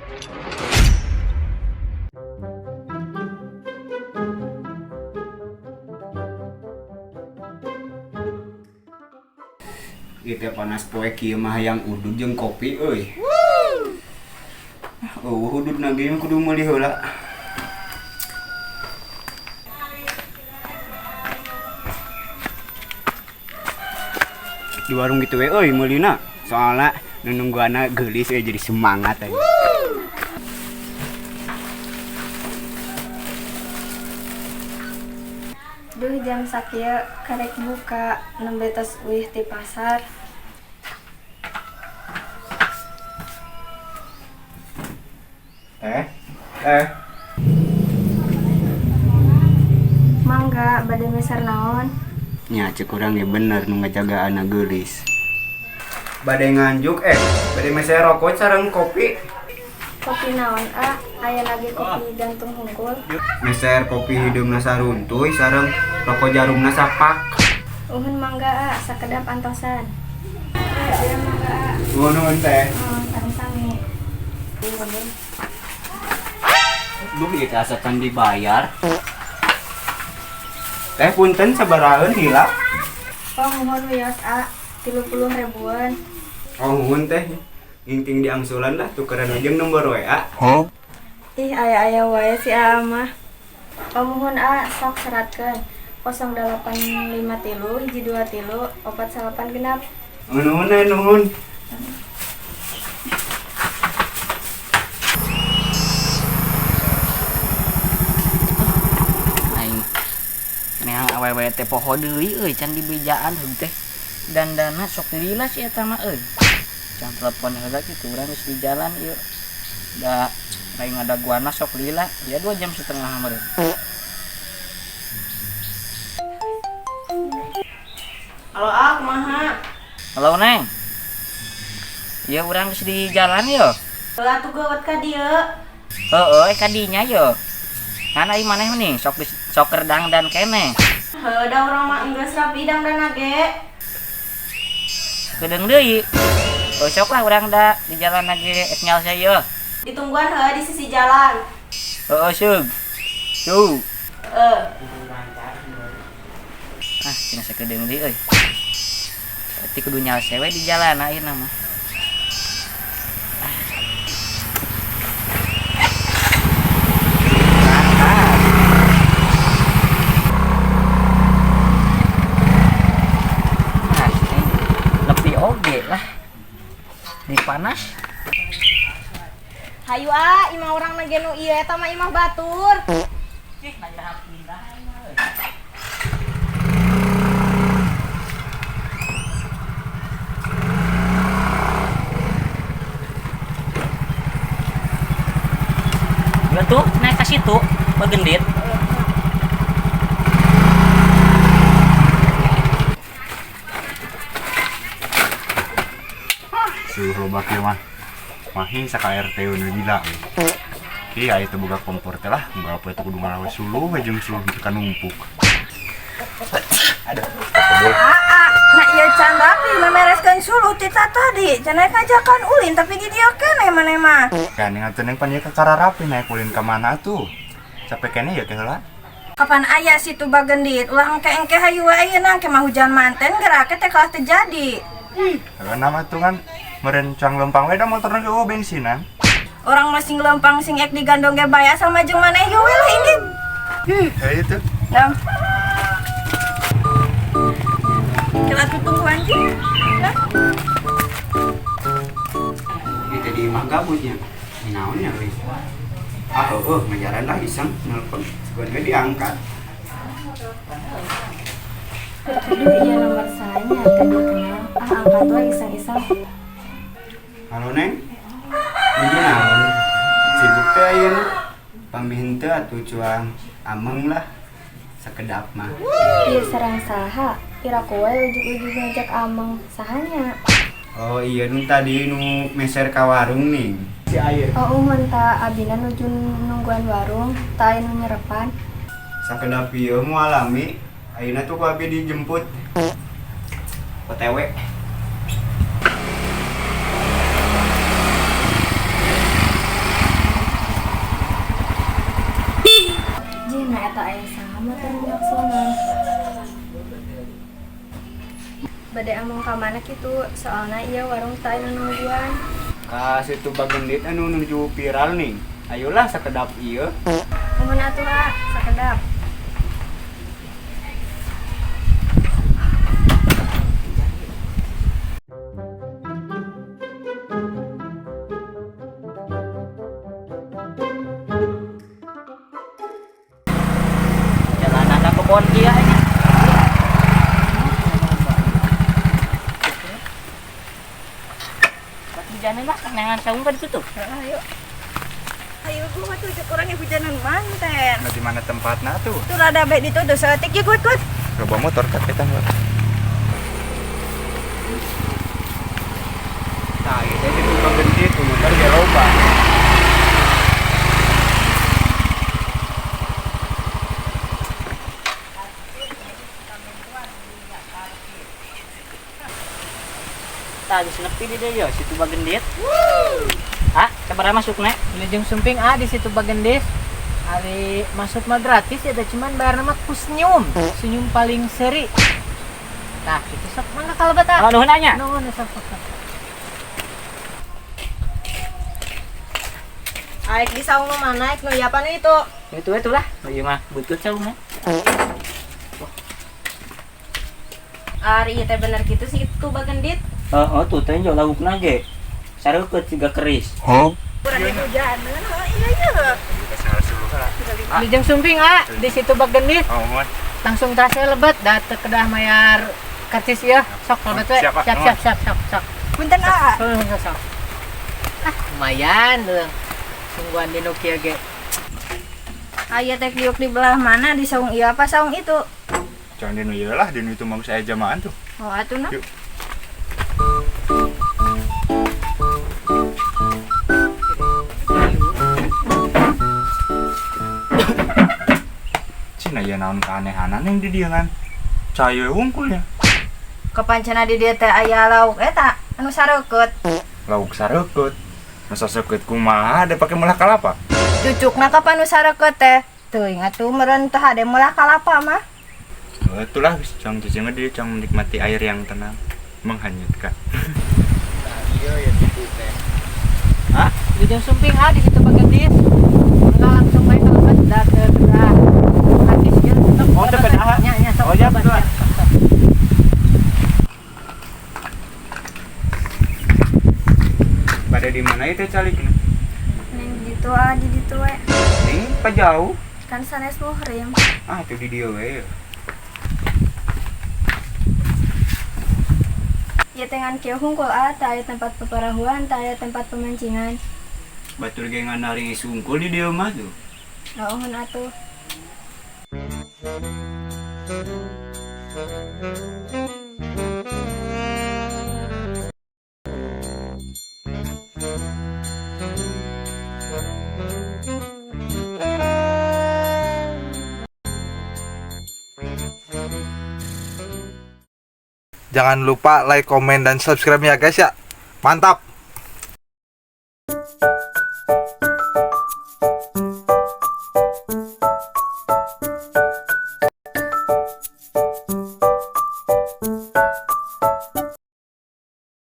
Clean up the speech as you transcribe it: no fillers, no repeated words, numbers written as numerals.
Ieu teh panas poe kieu mah hayang udud jeung kopi euy. Eueuh ududna ge kudu meuli heula. Di warung gitu we euy meulina. Soalna nu nungguanna geulis euy jadi semangat euy. Duh jam sakieu karek buka nembe tos uih ti pasar. Teh, teh. Mangga bade meser naon? Nya ceuk urang ge bener nu ngajagaanna geulis. Bade nganjuk bade meser rokok sareng kopi. Kopi naon a? Aya lagi kopi gantung hungkul. Meser kopi hideungna saruntuy sareng rokok jarumna sapak. Uhun mangga a, sakedap antosan. Iya mangga a. Nuhun nuhun teh. Oh, sami-sami. Duh, ieu teh asa can dibayar. Teh punten sabaraheun hilap? Oh, nuhun wios a, 30 ribuan. Oh, nuhun teh. Ngingting diangsulan lah tukeran aja nomor WA. Huh? Ih, aya-aya wae si A mah. Oh, muhun A, sok seratkeun. 0853 123 496. Nuhun, nuhun. Aing neang awewe teh poho deui euy can dibejaan heug teh. Dandana sok lila si eta mah euy. Can telepon heula kitu urang geus di jalan ieu. Da lain ngadaguana sok lila, ya 2,5 jam meureun. Halo A, kumaha? Halo Neng. Ieu urang geus di jalan yo. Heuh atuh geuwet ka dieu. Heueuh ka dinya yo. Kan ai maneh nih sok sok keur dangdan keneh. Heuh da urang mah enggeus rapi dangdana ge. Kedeung deui. Oh, sok lah urang da di jalan lagi ek nyalsa ieu. Ditungguan heuh di sisi jalan. Heeh, seug. Tuh. Heeh. Ah, cenah sakedeung deui euy. Berarti kudu nyalse we di jalan ayeuna mah. Ah, nepi oge lah. Di panas. Hayu a, imah urang na ge nu ieu eta mah imah batur. Ih, nanya pindah. Ya tuh, naik ke situ, bagendit. Suruh loba kieu mah. Mahi saka RT nu gila. Ki aya teu boga kompor teh lah, boga apa itu kudu ngalawe suluh we jeung suluh gitu kan numpuk. Aduh, Aa, nah ieu can rapi memereskeun suluh ti tadi. Can naik ngajakan ulin tapi di dieu keneh maneh mah. Kan atuh neng pan ieu kakara rapi naik ulin ka mana tuh? Capek keneh ya teh heula. Kapan aya situ bagendit, ulah engke-engke hayu we ayeuna engke mah hujan manten gerake teh kalah teu jadi. Heeh, nama tuh kan meureun cang lempang we da motorna ge eueuh bensinan. Orang mah sing lempang sing ek digandong ge bae asal mah jeung maneh ieu we lah ini. Heuh itu. Nah. Kela tuh tungguan sih. Nah. Ini tadi mah gabutnya. Naonnya euy. Ah, heueuh, ngajaran lah iseng nelpon. Sebenarnya diangkat. Aduh, iya nomor saya tadi kenal. Ah, angkat we iseng-iseng. Halo Neng. Ini naon? Sibuk teh ayeuna. Pamih henteu atuh cuang ameng lah. Sakedap mah. Ieu serang saha? Ira kowe ujug-ujug ngajak ameng. Sahanya? Oh iya nu tadi nu meser ka warung nih. Si air. Oh mun ta abina nuju nungguan warung, ta aya nu nyerepan. Sakedap ieu moal lami. Ayeuna tuh ku abi dijemput. OTW. Bade among ka mana kitu, soalna ieu warung teu aya nu nungguan. Ka situ Bagendit anu nuju viral nih. Ayolah sakedap ieu. Nuhun atuh ah, sakedap. Jalanan ka kebon kieu nya. Hujanan lah, kenangan saung kan ditutup. Ayo. Ayo gua mah tuh cek urang hujanan manten. Nah, di mana tempatna tuh? Tuh rada bae ditu tuh saeutik ye kuat kuat. Loba motor kan eta mah. Tah, ieu teh situ Bagendit, motor ge loba. Tah geus nepi di dieu ya, situ Bagendit. Ah, sabaraha masuk nek? Wilujeng sumping ah di situ Bagendit. Ari masuk mah gratis ya, cuman bayarna mah ku senyum. Senyum paling seri. Tah, kitu sok mangga kalebet ah. Oh, nuhun nya. Nuhun sok sok. Aik di saung nu mana, aik nu ieu apa nu itu? Itu itulah, ieu mah butut saungna. Ari ieu teh bener kitu situ Bagendit. Heeh, tuh teh jo laukna ge. Sareukeut siga keris. Huh? Urang hujanan, heuh iya iya. Wilujeng sumping ah di situ Bagendit. Oh, mohon. Langsung terasa lebet da teu kedah mayar karcis ieu. Sok lebet we. Siap, ah. Siap siap siap siap sok. Punten ah. Sok sok. Ah, lumayan leuh. Sungguhan di nu kieu ge. Aya teh diuk di belah mana di saung ieu apa saung itu? Jangan di nu ieu lah, di nu itu mah geus aya jamaan tuh. Oh, atuh nah. Yuk. Cina ya naon keanehanan yang di dia kan. Cayo wungkulnya. Kepancana di dieu teh aya lauk eta anu sareukeut. Lauk sareukeut. Masa sareukeut kumaha ada pake melah kalapa? Cucukna kapan nu sareukeut teh? Teuing atuh meureun teh hade melah kalapa mah. Itulah cang cicing dia cang menikmati air yang tenang menghanyutkan. Tah, ieu ya situ teh. Hah? Wilujeng sumping ah di situ Bagendit. Mangga langsung bae kalebet da teu kedah karcis ieu. Sok Oh, teu kedah. Nya nya sok. Oh, ya, lebet, betul. ya, sok, sok. Pada di mana itu calikna? Neng di ditu ah, di ditu we. Ning pa jauh. Kan sanes muhrim. Ah, tuh di dieu we. Ya tengan kieu hungkul ah, teu aya tempat peparahuan, teu aya tempat pemancingan. Batur ge nganaring sungkul di dieu mah tuh. Nuhun atuh. Jangan lupa like, komen, dan subscribe ya guys ya. Mantap!